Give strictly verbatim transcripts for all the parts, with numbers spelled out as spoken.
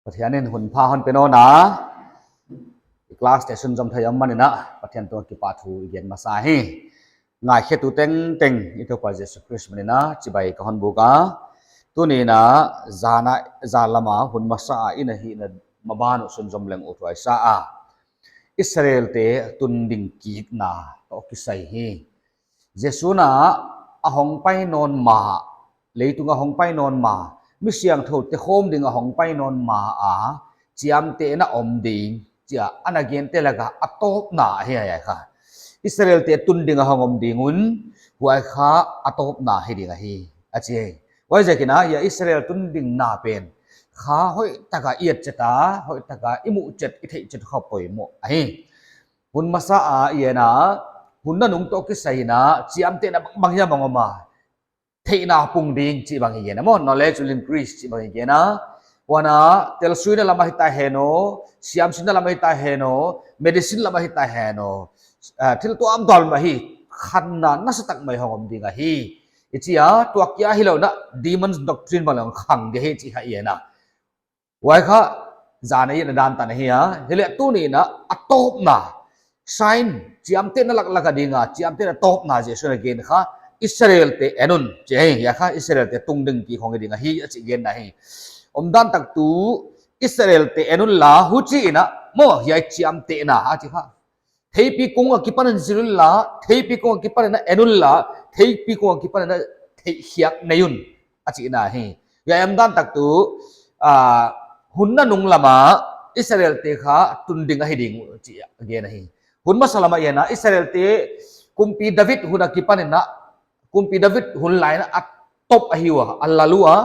Pathian in hun pha hon pe nawn a, i class te sunzom thei om manin a, Pathian tungah kipahthu i gen masa hi. Ngaikhetu tengteng i Toupa Jesu Khrist manin a chibai ka hon buk a. Tuni'n a, zan a, zan lam a hun masa a i na hihna maban uh sunzom leng uthuai sa a, Israel te tunding kikna toh kisai hi. Jesu'n a, a hong pai nawn ma, leitung a hong pai nawn ma, mi siangthou te khawm ding a hong pai nawn ma a, chiamtehna om ding chia ana gente laka a tawpna ahi hiai kha. Israel te tunding a hong om ding un, huai kha a tawpna hi ding ahi, a chi hi. Huaiziakin a, hiai Israel tundingna pen kha hoihtaka i et chet a, hoihtaka i muh chet, i theih chet kha poimoh ahi. Hun masa a i en a, hun nanung toh kisai in a, chiamtehna bangbang hiam hong om a, theihna pung ding chih bang i gen a maw, knowledge will increase chih bang i gen a. Huan a, telsuina lam ahi ta hen aw, siamsinna lam ahi ta hen aw, medicine lam ahi ta hen aw, ah, thil tuamtuam lam ahi, khanna nasatak mai hong om ding ahi. I chi a, tua kia hilou in a, demons doctrine bang leng khang ding hi chih kha i en a. Huai kha, zan a i na dan tan ahi a, hileh tuni'n a, a tawpna, sign, chiamtehna laklak a ding a, chiamtehna tawpna Jesu'n a gen kha, Israel te en un, chi hi, hiai kha, Israel te tunding kik khong ding ahi, a chih genna hi. Omdan tak tu, Israel te en unla, huchiin a, maw, hiai chiamtehna, a chi kha. Theipi kung akipanin zil unla, theipi kung akipanin a en unla, theipi kung akipanin a theihkhiak nei un, a chihna hi. Hiai omdan tak tu, ah, hun nanung lam a Israel te kha tunding ahi ding uh chih a gen ahi. Hun masa lam a i en a, Israel te kumpi David hun akipanin a, kumpi David hun lai in a a top ahi ua, a lal ua.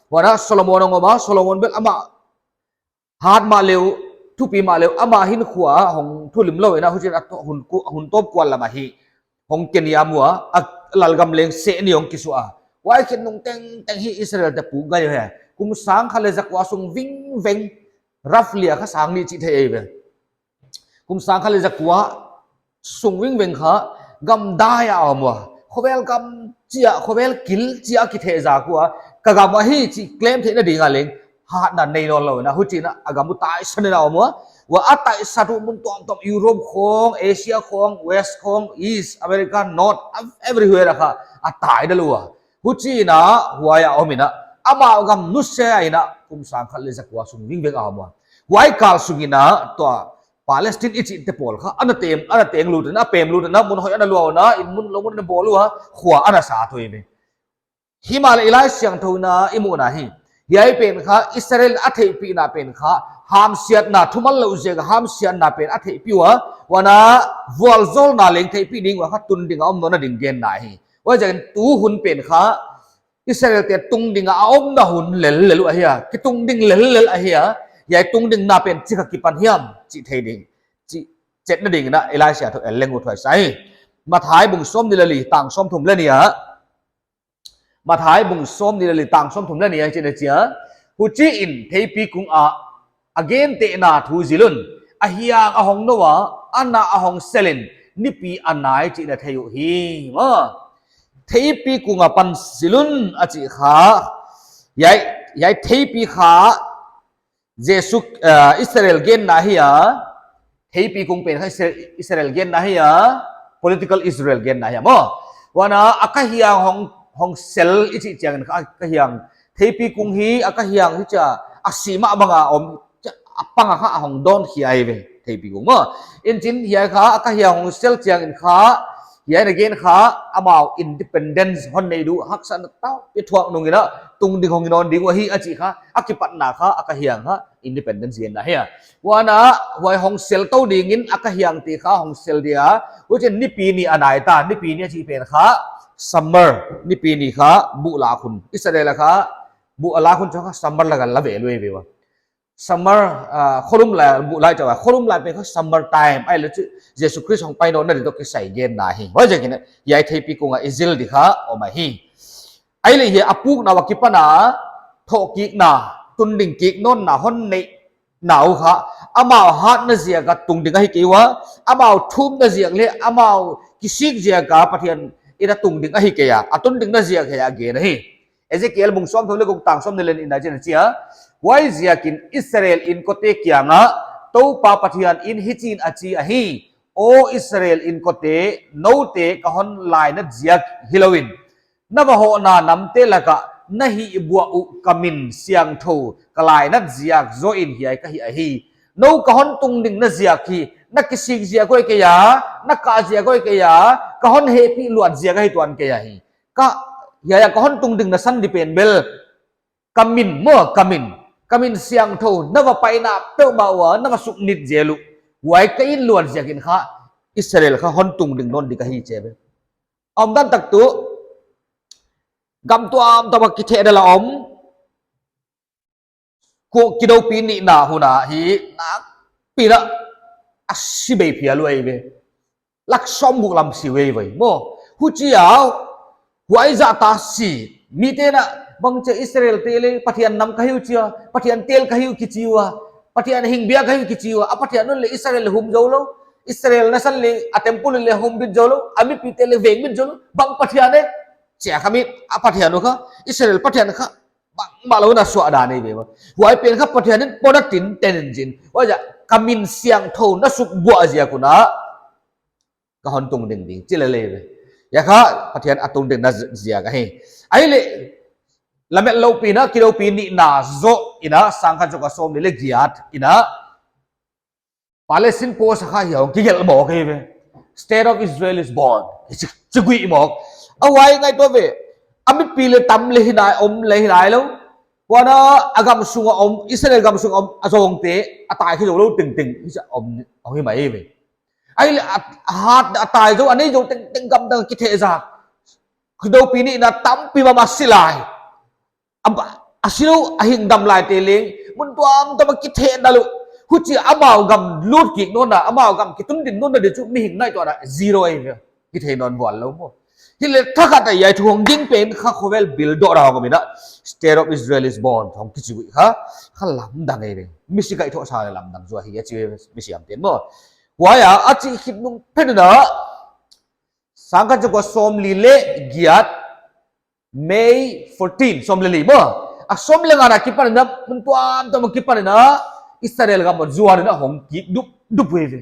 Huan a Solomon hong om a, Solomon bel amah hat mahle uh, thupi mahle uh, ama hinkhua hong thulimlou in a, huchiin a to-, hun ku-, hun tawp kual lam ahi. Hong keniam ua, a lalgam leng seh ni hong kisuah a. Huai khin nung tengteng hi Israel te puk gai hi. Kum sang khat leh zakua sung vingveng, roughly a kha sang nih chih theih ei ve. Kum sang khat leh zakua sung vingveng kha, gam dai a om ua. Khovel gam chia, khovel kil chia kithehzak ua. Ka gam ahi chih claim theihna ding a leng hatna nei nawnlou in a, huchiin a gam uh taisan in a om ua. Huan a taisat uh mun tuamtuam Europe khong, Asia khong, West khong, East, America, North, everywhere a kha a tai dal ua. Huchiin a huai a om in a, amau gam nusia in a, kum sang khat leh zakua sung vingveng a om ua. Huai kal sungin a, tua Palestine i chihte pawl kha, ana tem, ana tenglut in a, a pemlut in a, mun hoih ana luah in a, inn mun lou mun ana bawl ua, khua ana sa tuh hi. Himahleh i Laisiangthou in a i muhna hi. Hiai pen kha, Israel a theihpihna pen kha, hamsiatna, thumanlouh ziak a hamsiatna pen a theihpih ua, huan a vualzawlna leng theihpih ding ua kha tunding a om nawn a ding genna hi. Huaiziakin tu hun pen kha, Israel te tungding a omna hun lellel uh ahi a, kitungding lellel ahi a, hiai tungdingna pen chikha kipan hiam, chih thei ding, chih chetna dingin a i Laisiangthou el leng uthuai sa hi. Matthai bung sawmnih leh li tang sawmthum leh nih a, Matthai bung sawmnih leh li tang sawmthum leh nih a chihna chia, huchiin theipi kung a a gentehna thu zil un, a hiang a hong nou a, a nah a hong sel in, nipi a nai chih na thei uh hi, maw. Theipi kung apan zil un a chih kha, hiai, hiai theipi kha, Jesu, ah, Israel genna hi a, theipi kung pen kha Israel, Israel genna hi a, political Israel genna hi a maw. Huan a, a ka hiang hong, hong sel i chih chiangin kha, a ka hiang, theipi kung hi, a ka hiang hi chia, a sih mahmah a om, chia, a pang a kha a hong dawn khia hi ve, theipi kung maw. Huchiin hiai kha, a ka hiang hong sel chiangin kha, hiai na gen kha, amau independence hon nei ding uh, haksatna tampi thuak nungin a, tungding hong nawn ding uh ahi a chih kha, a kipatna kha, a ka hiang kha, independence genna hi a. Huan a, huai hong sel tou dingin a ka hiang te kha hong sel dia. Huchiin nipi ni a nai ta, nipi ni a chih pen kha summer, nipi ni kha buh lak hun. Israel a kha buh a lak hun chu kha summer laka la ve lui ve ua. Summer, ah, kholum lai, buh lai chauh a, kholum lai pen kha summer time. Ahihleh chu Jesu Khrist hong pai nawnna ding toh kisai genna hi. Huaiziakin hiai theipi kung a i zil di kha om ahi. Ahihleh hiai a pukna ua kipan a, thohkikna, tunding kik nawnna hon neihna uh kha, amau hatna ziak a tungding ahi kei ua, amau thumna ziak leh, amau kisik ziak a Pathian in a tungding ahi kei a, a tundingna ziak hi a gen ahi. Ezekiel bung sawmthum leh guk tang sawmnih leh nih na chihna chia, Huaiziakin Israel inkote kiangah Toupa Pathianin hichiin a chi ahi: Aw Israel inkote, noute ka hon lainat ziak hilou in, na vahohna namte lakah na hihbuah uh ka min siangthou ka lainat ziak zaw in hiai ka hih ahi. Nou ka hon tungdingna ziak hi, na kisik ziak hoih kei a, na kah ziak hoih kei a, ka hon hehpih luat ziak ahi tuan kei ahi. Ka, hiai a ka hon tungdingna sandi pen bel, ka min maw, ka min, ka min siangthou na va paina peuhmah ua na va suknit zel uh, huai ka it luat ziakin kha Israel kha hon tungding nawn di ka hi chi ve. Omdan tak tuh, gam tuamtuam a kithehna la om, ko kidoupi nihna hun a hi, nakpi in a si bei phial uh eive. Lak sawmguk lam si uh eive maw. Huchia, huai zah ta si. Mite'n a, bangchi Israelte leh Pathian nam ka hi uh chia, Pathian tel ka hi uh kichi ua, Pathian hingbia ka hi uh kichi ua, a Pathian un leh Israel leh hum zou lou, Israel nasan leh a temple leh humbit zou lou, a mipite leh vengbit zou lou, bang Pathian e, chia kha mi, a Pathian uh kha, Israel Pathian kha, bangmah lou na suah dan eive maw. Huai pen kha Pathianin pona tinten in zin. Huaiziak, ka min siangthou na sukbuah ziak un a, ka hon tungding ding, chi lel eive. Hiai kha Pathian a tungdingna ziak ahi. Ahihleh, lamet loupi in a, kidoupi nihna zoh in a, sangkhat zakua sawmli leh giat in a, Palestine Post a kha hiai hong kigelh mawk eive. State of Israel is born. Chi, chi gui mawk. A huai ngaihtuah ve. A mipi leh tam leh hi nai, om leh hi nai lou. Huan a, a gamsung a om, Israel gamsung a om, a zawngte, a tai khi zou lou tengteng, hichia om, om hi mai eive. Ahihleh a, a hat, a tai zou, a nei zou tengteng gam dang kitheh zak. Kidoupi nihna tampi mahmah si lai. A, a si lou, a hing dam laite leng, mun tuamtuam a kithehna lou. Huchia amau gam lut kik nawnna, amau gam kitungding nawnna di chu mihing ngaihtuahna zero eive. Kithei nawn vual lou maw. Hileh thakhat a hiai thu hong ding pen kha khovel bil doh ra hong om in a, State of Israel is born, hong kichi uh kha, kha lamdang eive. Misi kaihthouhsa leh lamdang zaw ahi a chi ve, misiam ten maw. Huai a, a chih khit nung pen in a, sangkhat zakua sawmli leh giat, May fourteen, sawm leh li maw. A sawm leh nga na kipan in a, mun tuamtuam a kipan in a, Israel gam a zuan in a hong kik dup, dup eive.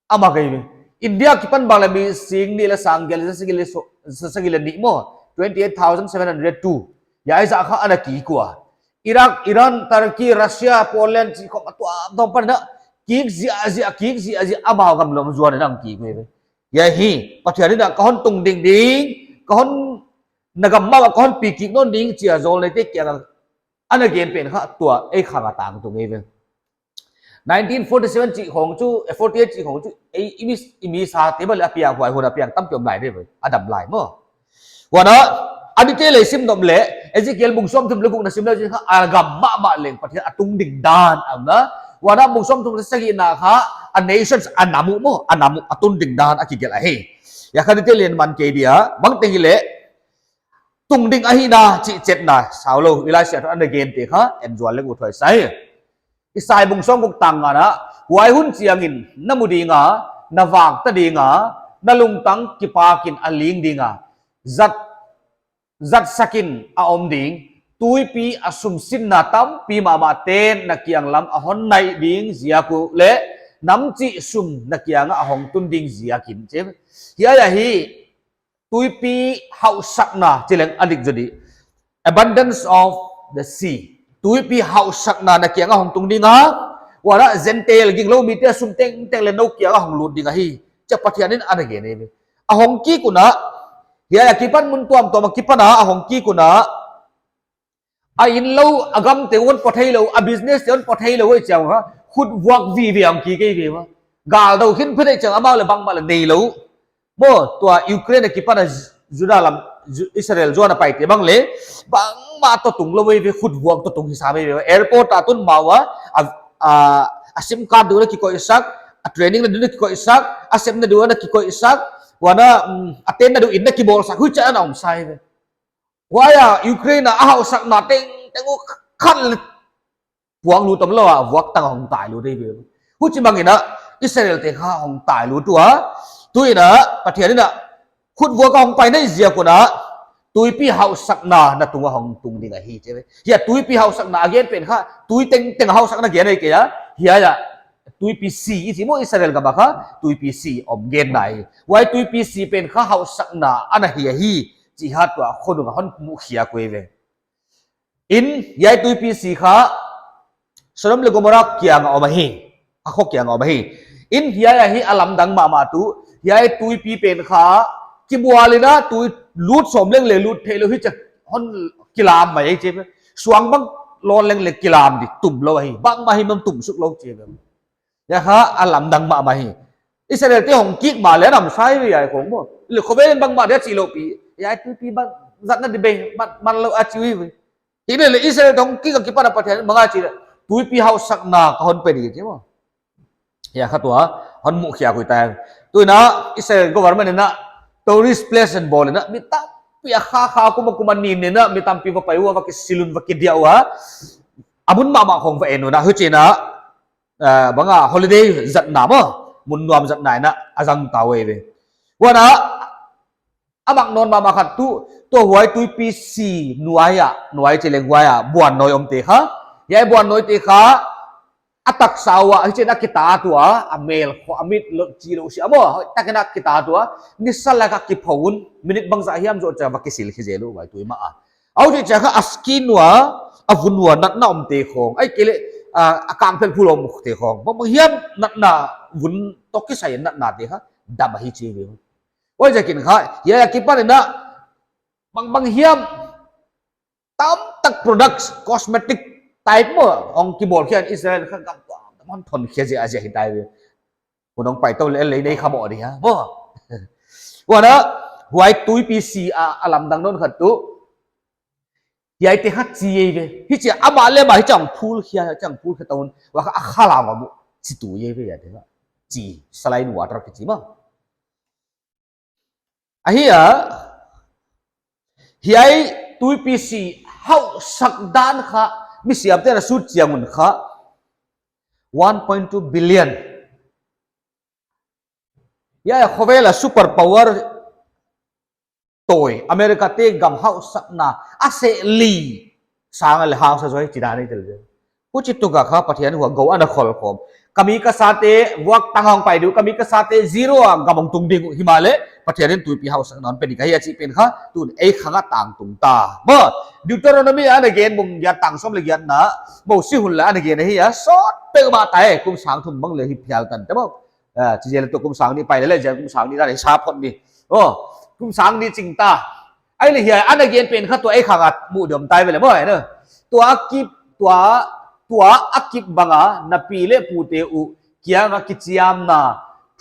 Amah kei ve. India kipan bang leh mi sing nih leh sang giat leh za sagih leh so, za sagih leh nih maw. Twenty eight thousand seven hundred two. Hiai zah kha ana kik ua. Iraq, Iran, Turkey, Russia, Poland, chih khawng a tuamtuam pan in a, kik ziahziah, kik ziahziah, amau gam lou zuan in a hong kik eive. Hiai hi, Pathianin a ka hon tungding ding, ka hon, na gam mah ka hon pi kik nawn ding chia zawlneite kiangah ana gen pen kha tua ei khang a tangtung eive. Nineteen forty seven chih khawng chu, eh, forty eight chih khawng chu, ei, i mi, i mi sate bel a piang, huai hun a piang tampi om lai eive, a dam lai maw. Huan a, a detail leh sim nop leh, Ezekiel bung sawmthum leh guk na sim leh zin kha, a gam mahmah leng Pathian a tungding dan a om a. Huan a bung sawmthum leh sagihna kha, a nations a nam uh maw, a nam uh a tungding dan a kigelh ahi. Hiai kha detail in man kei dia, bangteng hileh, tungding ahihna chih chetna, sau lou, Elisha toh ana gente kha, en zual leng uthuai sa hi. Isai bung sawmguk tang ngana, huai hun chiangin, na mu ding a, na vak ta ding a, na lungtang kipak in a ling ding a, zat, zatsak in a om ding, tuipi a sum sinna tampi mahmah ten na kiang lam a hon naih ding ziak uh leh, nam chih sum na kiang a hong tun ding ziakin chi. Hiai ahi, tuipi hauhsakna, chi leng a dik zaw di. Abundance of the sea. Tuipi hauhsakna na kiang a hong tung ding a. Huan a Gentile ginglou mite sum tengteng leh nou kiang a hong lut ding ahi. Chia Pathianin ana gen eive. A hong kik un a. Hiai a kipan mun tuamtuam a kipan a, a hong kik un a. A inn lou, a gamte hon pua thei lou, a business te hon pua thei lou, ei chiang kha, khutvuak vive ang ki kei ve ua. Gal dou khin phet ei chiang amau leh bangmah leh nei lou. Maw, tua Ukraine a kipan a Juda lam, Ju-, Israel zuan a paite bang leh, bangmah toh tung lou eive, khutvuak toh tung hi sam eive. Airport a tun mah ua, a, a, a sim card diu na kikoihsak, a training na diu na kikoihsak, a sepna diu na kikoihsak, huan a, mm, a tenna diu in na kibawlsak, huchia ana om sa eive. Huai a Ukraine a hauhsakna tengteng uh khat leh puang lut om lou a, vuak tang a hong tai lut eive. Huchibang in a Israel te kha hong tai lut ua. Tu in a Pathianin a khutvuak a hong pai naih ziak un a, tuipi hausakna na tunga hong tung ding ahi chi ve. Hiai tuipi hausakna a gen pen kha, tui tengteng hausakna gen ahi kei a. Hiai a tuipi si i chi maw, Israel gam a kha tuipi si om genna hi. Huai tuipi si pen kha hausakna ana hi ahi chih kha tua khonung a hon mukhia uh ve. In hiai tuipi si kha Sodom leh Gomorrah kiang a om ahi. A kho kiang a om ahi. In hiai ahi a lamdang mahmah tuh, hiai tuipi pen kha kibual in a tui lut sawm leng leh lut theilou hi chia hon kilam mai ahi chi ve. Suang bang lawn leng leh kilam di, tum lou ahi. Bangmah himhim tum suk lou chi ve. Hiai kha a lamdang mahmah hi. Israel te hong kik mahleh a nam sai ve hiai khong maw. Leh khovel in bangmah dia chi lou pi. Hiai tuipi bang zatna di be man, man lou a chi ve. Hilele Israel te hong kik a kipan a Pathian in bang a chi leh, tuipi hausakna ka hon pe di chi maw. Hiai kha tua hon mukhia uh tai. Tuin a Israel government in a tourist place in bawl in a mi tampi a kha kha kum a kum a nin in a mi tampi va pai ua, va kisil un, va kidiah ua. A mun mahmah khong va en un a, huchiin a, eh, bang a holiday zatna maw, mun nuam zatna in a a zang ta uh ve. Huan a, a mak nawn mahmah khat tuh, tua huai tuipi si nuai a, nuai chi leng huai a buannawi omte kha. Hiai buannawite kha a taksa uah hichiin a kitat ua, a mel khong, a mit lou chi lou sia maw, hoihtak in a kitat ua, nisa lak a kipho un, minute bangzah hiam zoh chia va kisil khe zel uh huai tui mah a. Huchiin chia kha a skin ua, a vun ua natna omte khong, ahihkeileh, ah, a kangphelh phul omte khong, bang, bang hiam natna, vun toh kisai natnate kha dam ahi chi ve. Huaijiakin kha, hiai a kipan in a, bang, bang hiam tamtak products, cosmetic type maw, hong kibawl khia in Israel kha gam tuamtuam hon thon khia ziahziah hi tai ve. Hun hong pai tou leh lei nei kha maw di ha maw. Huan a, huai tuipi si a, a lamdang nawn khat tuh, hiaite kha chi ahi ve. Hichia amah leh amah hichia hong phul khia, hichia hong phul khia ta un, huai kha a khalang a mu, chi tu ahi ve hiaite kha. Chi, saline water kichi maw. Ahi a, hiai tuipi si hausak dan kha, mi siamte'n a sut chiang un kha, one point two billion. Hiai a khovel a superpower tawi, America te gam hausakna a seh li sang a leh hausa zaw hi chi dan ahi tel ve. Huchi tuk a kha Pathian huai gou ana khol khawm. Ka mi ka sate vuak tang hong pai di uh, ka mi ka sate zero a gam hong tung ding uh, himahleh Pathian in tuipi hausakna hon pe ding ahi a chih pen kha, tun ei khang a tangtung ta. Maw, Deuteronomy ana gen bung giat tang sawm leh giatna, Mosi hun leh ana gen ahi a, sawt peuhmah ta e, kum sang thum bang leh hi phial tan te maw. Ah, chi zel tuh kum sang nih pai leh leh, kum sang nih dan hi sa phot ni. Oh, kum sang nih ching ta. Ahihleh hiai ana gen pen kha tua ei khang a muh diam tai ve leh maw, eh, na. Tua a kip, tua, tua a kip bang a, na pi leh pute uh kiang a kichiamna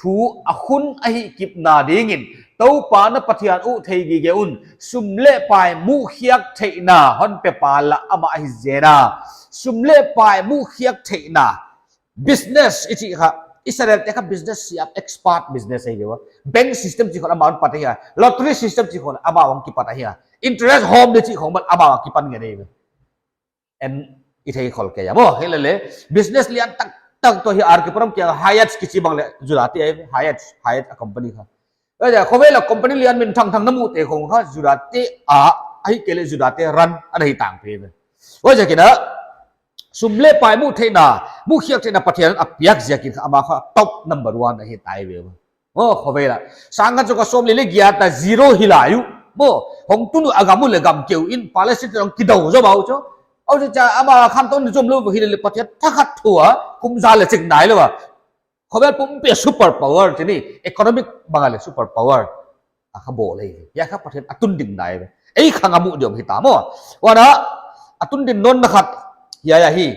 thu a khun a hihkipna dingin, Toupa na Pathian uh thei gige un, sum leh pai muhkhiak theihna hon pe pah la amah ahi zen a. Sum leh pai muhkhiak theihna. Business i chih kha, Israel te kha business siam, expert business ahi ve ua. Bank system chih khong amah hong pat ahi a. Lottery system chih khong amah hong kipat ahi a. Interest hom di chih khong amah hong kipan ngen ahi ve. En i thei khol kei a maw, himahleh business lian taktak tuh hi ar kiparam kia Hyatt kichi bang leh Juda te ahi ve, Hyatt, Hyatt a company kha. Huaijiakin khovel a company lian minthang thang na muhte khong kha Juda te a, ahihkeileh Juda te run ana hi tangpi ve. Huaijiakin a, sum leh pai muh theihna, muhkhiak theihna Pathian a piak ziakin kha amah kha top number one ahi tai ve. Oh, khovel a. Sang khat zah kua sawmli leh giat a zero hi lai uh. Maw, hong tun uh a gam uh leh gam keu in Palestine te hong kidou zaw bau chu. Huchiin amah khamtawn zom lou hileh Pathian thakhat thu a, kum za leh ching nai lou a. Khovel pumpi a superpower chih ni, economic bang a leh superpower a kha bawl ahi. Hiai kha Pathian a tun ding nai ve. Ei khang a muh diam hi ta maw. Huan a, a tun ding nawn na khat, hiai ahi.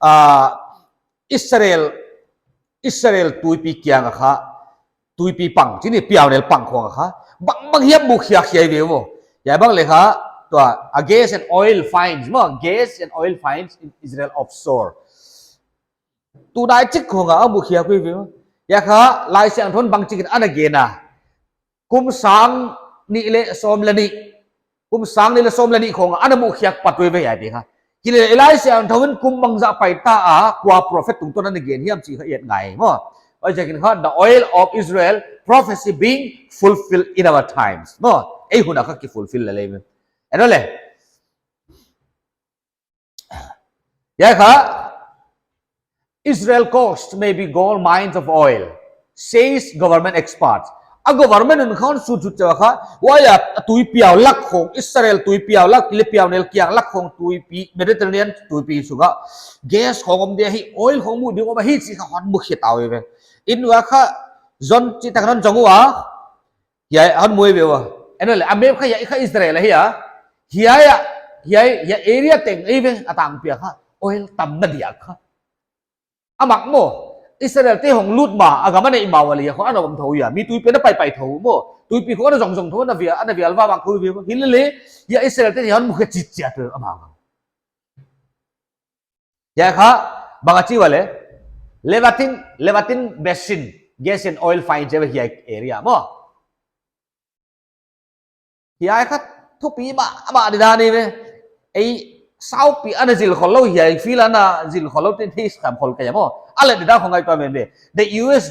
Ah, Israel, Israel tuipi kiang a kha, tuipi pang, chih ni piaunel pang khong a kha. Bang, bang hiam muhkhiak hi ahi ve maw. Hiai bang leh kha, tua, a gas and oil finds, maw, gas and oil finds in Israel offshore. Tunai chik khong a muhkhiak uh ve. Hiai kha, Laisiangthou in bangchi'n ana gen a. Kum sang nih leh sawm leh nih. Kum sang nih leh sawm leh nih khong a ana muhkhiak pat uh ve hiaite kha. Hileh Laisiangthou in kum bangzah pai ta a, kua prophet tungtawn ana gen hiam chih kha i et ngai maw. Huaijiakin kha, the oil of Israel prophecy being fulfilled in our times. Maw, ei hun a kha kifulfill lel ahi ve. En le. Hiai kha, Israel coast may be gold mines of oil, says government experts. A government in khan su chu cha kha, huai a tuipi a lak khong, Israel tuipi a lak, le piau nel kiang lak khong tuipi, Mediterranean tuipi sunga gas khong om dia hi, oil khong mu ding om hi chih kha hon mu khia ta ve. In huai kha, zon chi tak non zong ua, hiai hon mu ve ua. En le, a map kha hiai kha Israel ahi a. Hiai a, hiai, hiai area teng ei ve, a tangpi a kha, oil tamna diak kha. A mak maw, Israel te hong lut ma, a gam a neih ma ua leh, kho ana om thou ia. Mi tuipi ana paipai thou maw. Tuipi kho ana zongzong thou, ana vial, ana vial vavang thou ve maw. Hi le le, hiai Israel te hon mu khia chih chia tu a mak. Hiai kha, bang a chi ua le, Leviathan, Leviathan Basin, gas and oil find che ve hiai area maw. Hiai kha thupi mahmah di dan ahi ve. Ei saupi ana zil khol lou hiai field ana zil khol lou tin hi sam khol ka ia maw. A let di dan khong ngaihtuah ve ve. The U S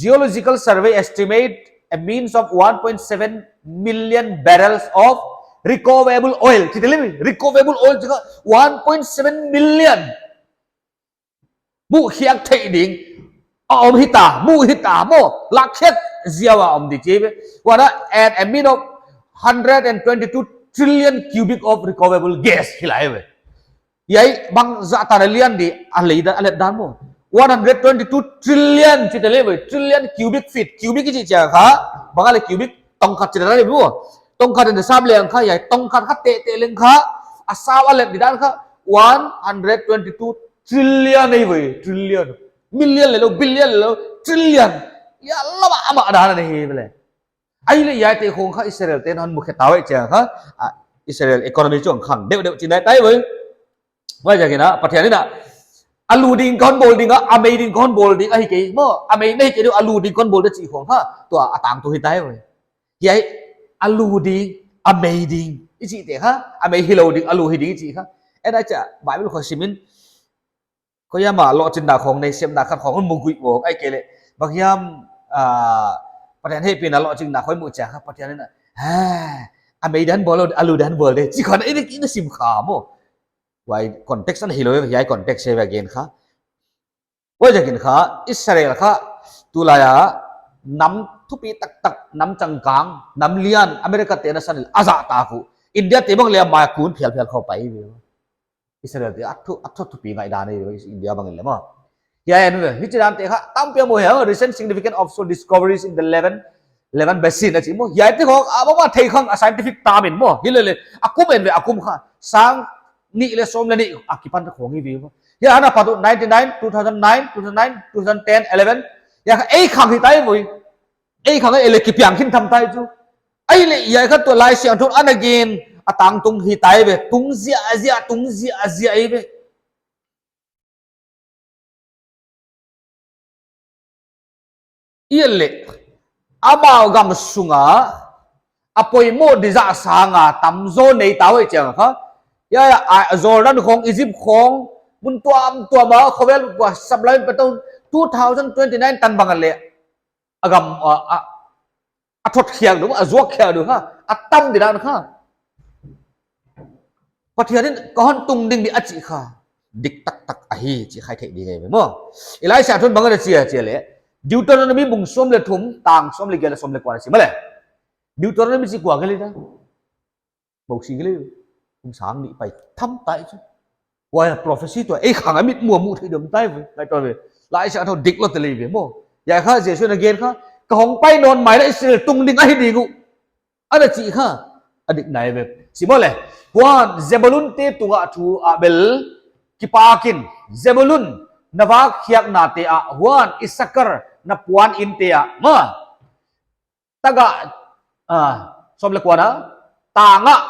Geological Survey estimate a means of one point seven million barrels of recoverable oil. Chih te le, recoverable oil chih kha one point seven million. Mu khiak theih ding a om hita, mu hita maw, lak khiak ziau a om di chi ve. Huan a, and a mean of hundred and twenty-two trillion cubic of recoverable gas hi lai ve. Hiai bangzah tan a lian di a lei dan, a let dan maw. One hundred twenty-two trillion chih te le ve, trillion cubic feet, cubic i chih chiang kha, bang a le cubic tongkhat chih dan le maw. Tongkhat in sam leng kha, hiai tongkhat kha teh teh leng kha, a sau a let di dan kha, one hundred twenty-two trillion ei ve, trillion. Million le lou, billion le lou, trillion. Hiai lam a mahmah dan ahi ve le. Ai le hiai te khong kha Israel te'n hon mu khia ta ve chiang kha, a, Israel economy chu khang deuhdeuh chih nai ta ve. Huaiziakin a, Pathian in a, a lu ding kon bawl ding a, a mei ding kon bawl ding ahi kei maw, a mei nei kei deuh, a lu ding kon bawl ding chih khong kha, tua a tangtung hi ta ve. Hiai, a lu ding, a mei ding, i chih te kha, a mei hi lou ding, a lu hi ding i chih kha. En a chia, Bible khong sim in, koi ama lohchinna khong nei, semna khat khong mu gui maw, ahihkeileh, bang hiam, ah, Pathian hehpihna lohchinna khong mu chia kha, Pathian in a, ha, a mei dan bawl lou, a lu dan bawl de, chih khong in, in sim kha maw. Huai context ana hilou, hiai context hi ve gen kha. Huaiziakin kha, Israel kha, tulai a, nam thupi taktak, nam changkang, nam lian, America te'n a san a zahtak uh. India te bang le a mai kun phialphial khong pai ve. Israel te a thu, a thu thupi ngai dan ahi ve, India bang le maw. Hiai en ve, hichi dan te kha, tampi a mu hiai, recent significant offshore discoveries in the Leviathan, Leviathan Basin a chih maw. Hiai te khong, a bang a thei khang a scientific term in maw. Hi le le, a kum en ve, a kum kha, sang nih le sawm le nih, a kipan ta khong hi ve maw. Hiai ana pat uh ninety-nine, two thousand nine, two thousand nine, two thousand ten, eleven. Hiai kha ei khang hi ta ve. Ei khang ei le kipiang khin tham ta chu. Ai le hiai kha tua Laisiangthou in ana gen a tangtung hi ta ve. Tung ziahziah, tung ziahziah ei ve. Hiai le, amau gam sunga, a poimoh di zah sanga, tamzaw nei ta ve chiang kha. Hiai, hiai, a, Jordan khong, Egypt khong, mun tuamtuam a, khovel tua, supply petrol, two thousand twenty-nine tan bang le. A gam, a, a, a thot khiak deuh, a zuak khiak deuh kha, a tam di dan kha. Pathian in ka hon tung ding di a chih kha. Dik taktak ahi chih kha i theih ding ahi ve maw. Laisiangthou in bang a chi a chi le. Deuteronomy bung sawm le thum, tang sawm le giat le sawm le kua na sim le. Deuteronomy chih kua ka le ta. Bou si gile, kum sang nih pai tham ta chu. Huai prophecy tua, ei khang a mit muh a mu thei deuh ta ve, ngaihtuah ve. Laisiangthou dik lou te le ve maw. Hiai kha, Jesu'n a gen kha, ka hong pai nawn mai le Israel tung ding ahi ding uh. Ana chih kha, a dik nai ve. Sim le. Huan, Zebulun te tunga thu a bel, kipak in, Zebulun, na vak khiakna te ah, huan, Issachar, na puan inn te ah, maw. Tagah, ah, sawm le kua na, tang ah,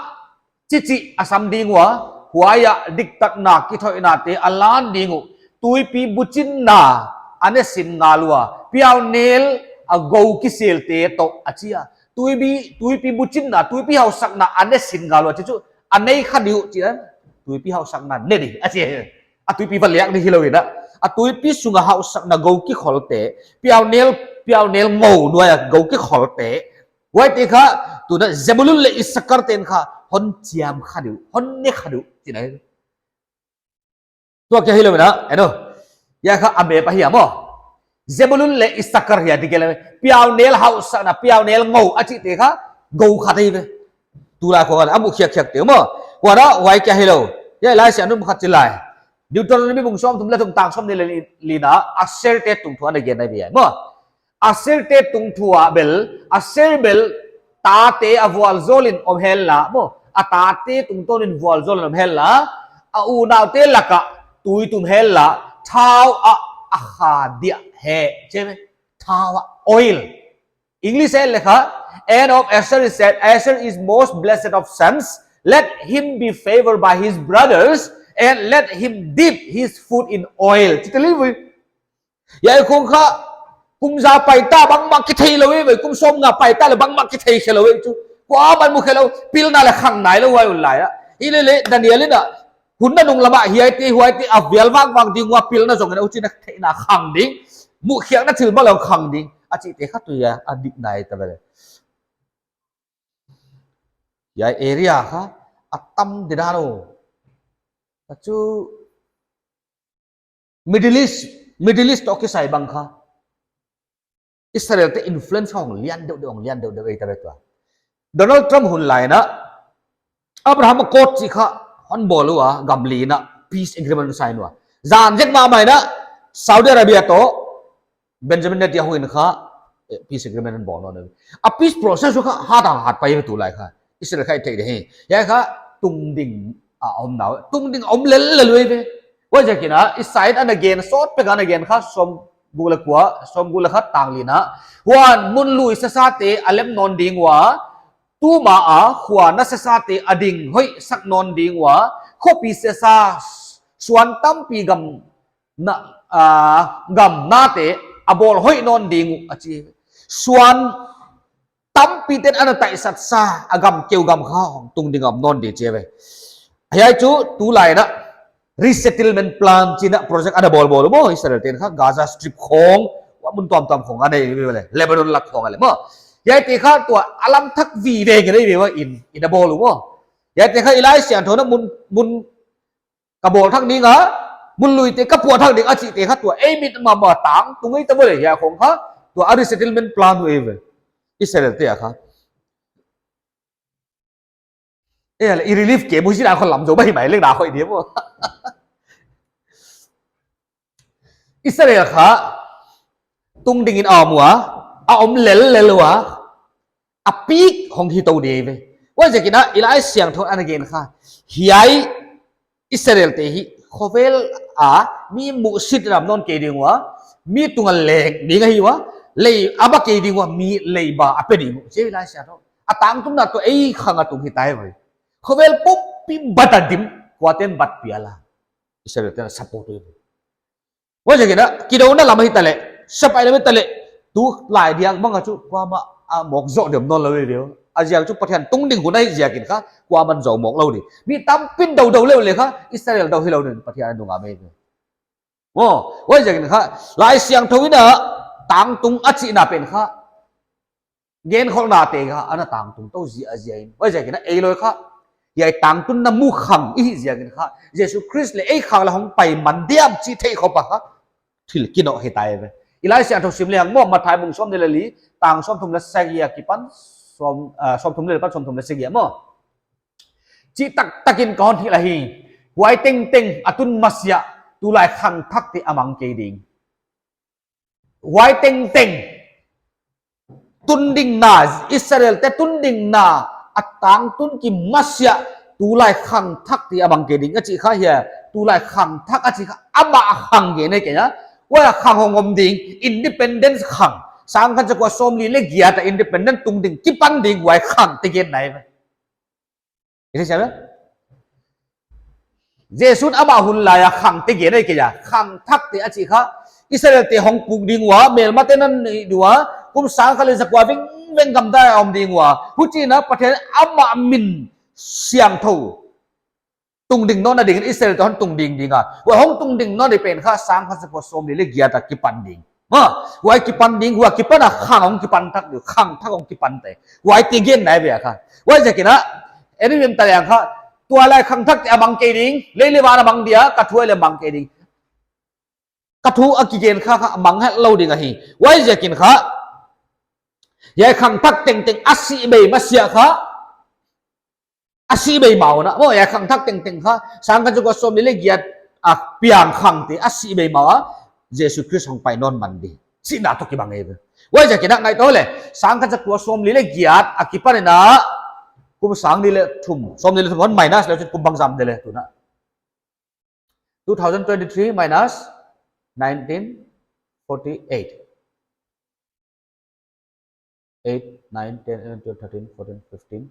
chichi a sam ding ua, huai ah diktatna kithoihna te a lan ding uh, tuipi buchinna a ne sin ngal ua, piaunel a gou kisel te toh a chi a, tuipi, tuipi buchinna, tuipi hausakna a ne sin ngal ua, chih chu, a nei kha di uh chi a, tuipi hausakna ne di, a chi a. A tuipi va liak di hilou in a. A tuipi sunga hausakna gou kikhol te. Piaunel, piaunel ngou nuai a gou kikhol te. Huai te kha, tuna Zebulun le Issachar te'n kha, hon chiam kha di uh, hon ne kha di uh, chihna. Tua kia hilou na, eno. Hiai kha a map ahi a maw. Zebulun leh Issakar hi a di kei leh. Piaunel hauhsakna, piaunel ngou a chihte kha, gou khat ahi ve. Tulai khong a mu khiakhiak te maw. Huan a, huai kia hilou. Hiai Laisiangthou in khat chi lai. Deuteronomy bung sawmthum leh thum tang sawmnih leh li na, Asher te tungthu ana gen ahi ve maw. Asher te tungthu ah bel, Asher bel, tate a vualzawl in om hen la, maw, a tate tungtawn in vualzawl in om hen la, a unaute lak ah tui tum hen la, thau ah a kha dia hen, chi ve, thau ah, oil. English ah leh kha, and of Asher is said, Asher is most blessed of sons, let him be favored by his brothers, and let him dip his foot in oil. Chi te li ve. Hiai khong kha, kum za pai ta bangmah kithei lou ve, kum sawmnga pai ta leh bangmah kithei khe lou ve chu. Kuamah mu khe lou, pilna leh khang nailou huai hun lai a. Hilele, Daniel in a, hun nanung lam ah hiaite, huaite, a vial vangvang ding ua pilna zong in a huchi'n a theihna khang ding. Muhkhiakna thil mah leh khang ding. A chihte kha tu hiai, a dik nai ta ve le. Hiai area kha, a tam di dan uh. A chu, Middle East, Middle East toh kisai bang kha. Israel te influence hong lian deuhdeuh, hong lian deuhdeuh ei ta ve tua. Donald Trump hun lai in a, Abraham Accord chih kha hon bawl ua, gam li in a, peace agreement sign ua. Zan zek mahmah in a, Saudi Arabia toh, Benjamin Netanyahu in kha, eh, peace agreement hon bawl nawn. A peace process kha, hat a hat pai ve tulai kha. Israel kha i theih di hi. Hiai kha, tungding a om nau. Tungding a om lellel ve. Huaiziakin a, Isai in ana gen, sawt pek a ana gen kha, sawmguk leh kua, sawmguk leh khat tang li na. Huan mun lui sasate a lem nawn ding ua, tuma a khua na sasate a ding hoih sak nawn ding ua, khopi sasa suan tampi gam na, ah, gam nate a bawl hoih nawn ding uh a chi. Suan tampi ten ana taisat sa a gam keu gam kha hong tungding a om nawn di chi ve. Hiai chu tulai in a resettlement plan chih in a project ana bawl bawl uh maw, Israel ten kha Gaza Strip khong, huai mun tuamtuam khong ana nei ve le, Lebanon lak khong a leh maw. Hiaite kha tua a lam thak vive ngei nei ve ua in, in a bawl uh maw. Hiaite kha i Laisiangthou in a mun, mun ka bawl thak ding a, mun luite ka puah thak ding a chihte kha tua ei mit mahmah tangtung ei ta ve le hiai khong kha, tua a resettlement plan uh ei ve. Israel te a kha. Eh, leh i relief camp huchi dan khong lam zou mai mai leng na hoih di maw. Israel kha tungding in a om ua, a om lellel ua, a pik hong hi tou di ve. Huaiziakin a i Laisiangthou in ana gen kha. Hiai Israel te hi khovel a mi muhsit ram nawn kei ding ua, mi tung a leng ding ahi ua, lei a ba kei ding ua, mi leiba a pe ding uh. Chi Laisiangthou. A tangtunna toh ei khang a tung hi ta ve. Khovel pumpi bat a dim, kuate'n bat pial a. Israel te'n a support uh. Huaiziakin a, kidouna lam ahi ta leh, sepaih lam ahi ta leh, tulai diak bang a chu, kuamah a mawk zoh di om nawn lou ve. A ziak chu Pathian tungding hun ahih ziakin kha, kuamah'n zou mawk lou di. Mi tampi'n dou dou leh leh kha, Israel dou hilou ding, Pathian a nung a mai. Maw, huaiziakin kha, Laisiangthou in a, tangtung a chihna pen kha, genkholhnate kha ana tangtung tou ziahziah in. Huaiziakin a ei loi kha, hiai tangtunna mu khang i hih ziakin kha, Jesu Khrist leh ei khang leh hong pai man diam chih theih khop a kha, thil kinoh hi ta ve. I Laisiangthou sim lehang maw, Matthai bung sawmnih leh li, tang sawmthum leh sagih a kipan, sawm, ah, sawmthum leh li apan sawmthum leh sagih a maw. Chih taktakin ka hon hilh ahi, huai tengteng a tun masiah, tulai khangthakte a mang kei ding. Huai tengteng. Tundingna, Israel te tundingna, a tangtun ki masiah, tulai khangthakte a mang kei ding. A chih kha hiai, tulai khangthak a chih kha, amah a khang gen ahi kei a. Huai a khang hong om ding, independence khang. Sangkhat zakua sawmli leh giat a independent tungding, kipan ding huai khangte genna ahi. I thei siam e? Jesu'n amah hun lai a khangte gen ahi kei a, khangthakte a chih kha, Israel te hong puk ding ua, melmate'n a neih ding ua, kum sangkhat leh zakua vengveng gamdai a om ding ua, huchiin a Pathian amah min siangthou tungding nawn a dingin Israel te hon tungding ding a, huai hong tungding nawn di pen kha sangkhat zakua sawmli leh giat a kipan ding. Maw, huai kipan ding, huai kipan a khang hong kipan thak di, khangthak hong kipan te. Huaite genna ahi ve a kha. Huaiziakin a, N M M ta leng kha, tualai khangthakte a mang kei ding, lei leh van a mang dia, ka thu leh mang kei ding. Ka thu a kigen kha kha mang het lou ding ahi. Huaiziakin kha, hiai khangthak tengteng a sih bei masiah kha, a sih bei mah uh na. Maw, hiai khangthak tengteng kha, sangkhat zakua sawmli leh giat a piang khangte a sih bei mah ua, Jesu Khrist hong pai nawn man di. Sihna toh kibang eive. Huaiziakin a ngaihtuah leh, sangkhat zakua sawmli leh giat a kipan in a, kum sang nih leh thum, sawmnih leh thum hon minus leh chin kum bangzah om di leh tu na. Two thousand twenty-three minus nineteen forty-eight. Eight, nine, ten, eleven, twelve, thirteen, fourteen, fifteen.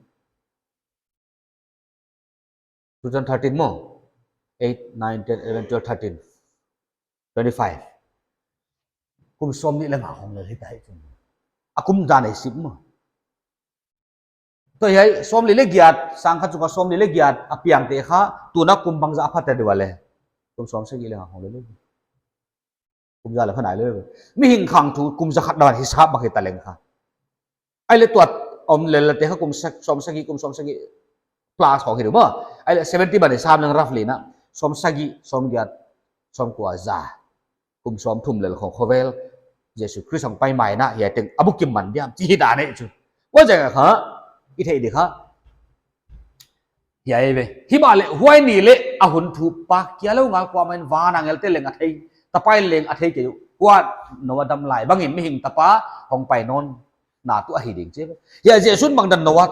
Two thousand thirteen maw. Eight, nine, ten, eleven, twelve, thirteen, twenty-five. Kum sawmnih leh nga hong lel hita hi. A kum dan ei sip maw. Tua hiai, sawmli leh giat, sangkhat zakua sawmli leh giat a piangte kha, tuna kum bangzah a pha ta di ua leh. Kum sawmsagih leh nga hong lel. Kum za leh pha nai leh. Mihing khang thu kum zakhat dan hisap bang hita leng kha. Ahihleh tua om lel te kha kum sak-, sawmsagih, kum sawmsagih plus khong hi di uh maw. Ahihleh seventy bang hisap leng roughly na. Sawmsagih, sawmgiat, sawmkua, za. Kum sawmthum lel khong khovel. Jesu Khrist hong pai mai na, hiai teng a bukim man diam, chih hi dan ei chu. Huaiziak kha, i theih di kha. Hiai ve. Himahleh huai ni leh a hun thuk pa kia lou ngal kuamah in van angelte leng a thei, tapa in leng a thei kei uh. Huan Noah dam lai bangin mihing tapa hong pai nawnna tuh ahi ding chi ve. Hiai Jesu'n bangdan Noah,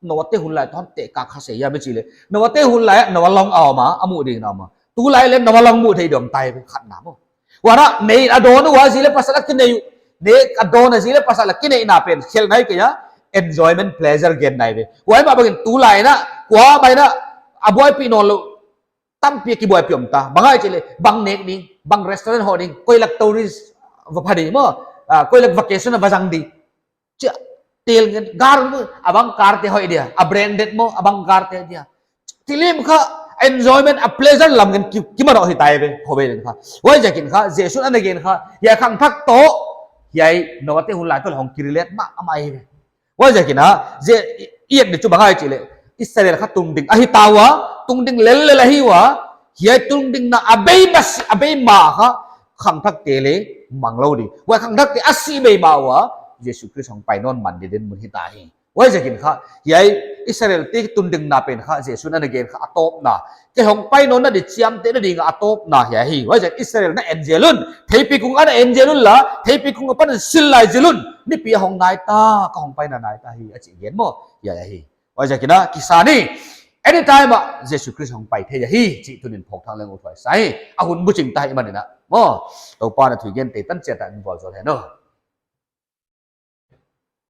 Noah te hun lai toh hon teh kha sei hiam i chih leh. Noah te hun lai ah Noah long a om a, a muh ding na om a. Tulai leh Noah long muh theih ding om tai ve khat na maw. Huan a, neih a dawn ua ziak leh pasal a kineih uh. Neih a dawn a ziak leh pasal a kineihna pen khel nai kei a, enjoyment, pleasure gen nai ve. Huai mah bangin tulai in a, kuamah in a, a buaipih nawnlou tampi a kibuaipih om ta. Bang ahia chih leh, bang nek ding, bang restaurant hoh ding, koi lak tourist va pha ding maw, ah, koi lak vacation a va zang ding. Chia, tel ngen, gar, a bang car te hoih dia, a branded maw, a bang car te dia. Thil lim kha, enjoyment, a pleasure lam ngen ki, kimanawh hi tai ve, khovel in kha. Huaiziakin kha, Jesu'n ana gen kha, hiai khangthak toh, hiai Noah te hun lai toh leh hong ki relate mahmah hi ve. Huaiziakin a, Jesu, i et di chu bang ahia chih leh, Israel kha tungding ahi ta ua, tungding lellel ahi ua, hiai tungdingna a bei masi, a bei ma kha, khangthakte leh mang lou di. Huai khangthakte a sih bei ma ua, Jesu Khrist hong pai nawn man di dinmun hita hi. Huaiziakin kha, hiai Israel te tungdingna pen kha, Jesu'n ana gen kha a tawpna. Kei hong pai nawnna di chiamtehna ding a tawpna hiai hi. Huaiziak Israel na en zel un, theihpihkung ana en zel un la, theihpihkung apan sil lai zel un, nipi a hong nai ta, ka hong paina nai ta hi, a chih gen maw, hiai ahi. Huaiziakin a, kisa ni, anytime a, Jesu Khrist hong pai thei ahi, chih tuni'n phawk thang leng uthuai sa hi, a hun buching ta hi manin a, maw, Toupa'n a thu i gente tan chiat a i vualzawl hen aw.